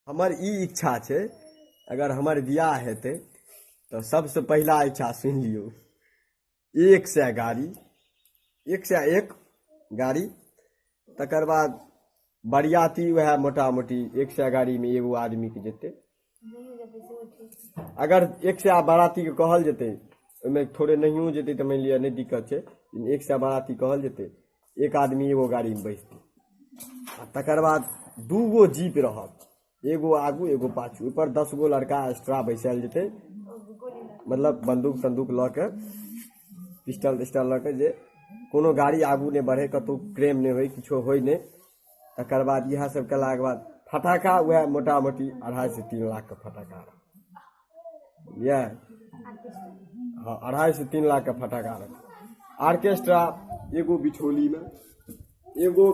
हमर ई इच्छा छै, अगर हमर बियाह हेतै तऽ सबसँ पहिला इच्छा सुनि लियौ, 100 गाड़ी, 101 गाड़ी, तकर बाद बरियाती वएह मोटा मोटी 100 गाड़ीमे एगो आदमीके जेतै। अगर 100 बारातीके कहल जेतै, ओहिमे थोड़े नहियो जेतै तऽ मानि लिअ नहि दिक्कत छै, लेकिन 100 बाराती कहल जेतै, एक आदमी एगो गाड़ीमे बैसतै। आ तकर बाद 2 गो जीप रहत, एगो आगू एगो पाछू, ओहिपर 10 गो लड़का एक्स्ट्रा बैसायल जेतै, मतलब बंदूक तंदूक लऽ के, पिस्टल तिस्टल लऽ के, जे कोनो गाड़ी आगू नहि बढ़े, कतहु क्रेम नहि होइ, किछो होइ नहि। तकर बाद इएह सब केलाके बाद फटाका वएह मोटा मोटी 2.5 से 3 लाख के फटाका बुझलियै। हाँ, 2.5 से 3 लाख के फटाका रहत। आर्केस्ट्रा एगो बिठौलीमे, एगो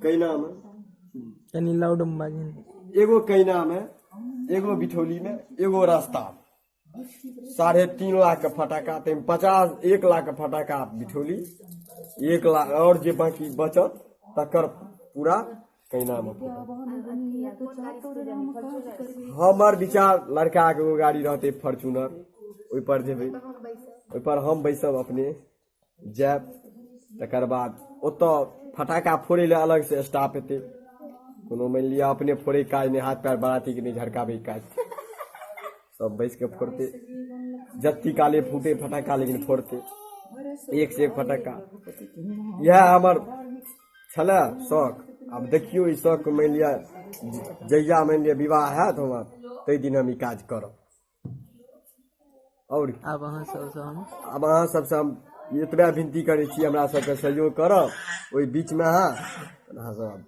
कैनामे, कनी लाउड में बाजी ने। एगो कैनामे, एगो बिठौलीमे, एगो रास्ता। 3.5 लाख के फटाका, ताहिमे 1 लाख के फटाका बिठौली, 1 लाख और जे बाकी बचत तकर पूरा कैनामे फूटत। हमर विचार लड़का के एगो गाड़ी रहतै फॉर्च्यूनर, ओहिपर जेबै, ओहिपर हम बैसब, अपने जायब। तकर बाद ओतऽ फटाका फोड़ै लए अलग से स्टाफ एतै, कोनो मानि लिअ अपने फोड़ै काज नहि, हाथ पैर बारातीके नहि झरकाबै काज, सब बैस के फोड़तै, जत्ती काले फूटे फटाका, लेकिन फोड़तै 1 से 1 फटाका। इएह हमर छलै शौक। आब देखियौ ई शौक मानि लिअ जहिया मानि लिअ विवाह हैत हमर, ताहि दिन हम ई काज करब। और आब अहाँ सबसँ हम आब अहाँ सबसँ हम एतबे विनती करै छी, हमरा सबके सहयोग करब ओहि बीचमे। अहाँ सब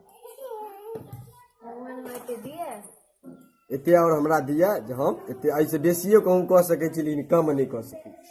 एते और हमरा दिअ जे हम एते एहिसँ बेसियो कहूँ कऽ सकै छी, लेकिन कम नहि कऽ सकै छी।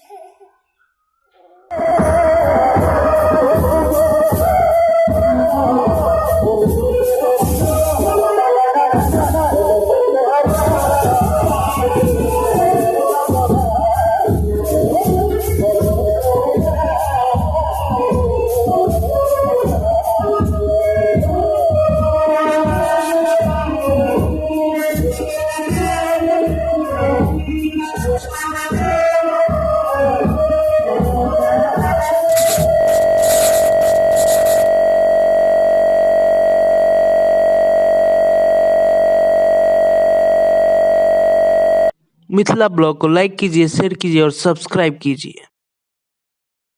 मिथिला ब्लॉग को लाइक कीजिए, शेयर कीजिए और सब्सक्राइब कीजिए।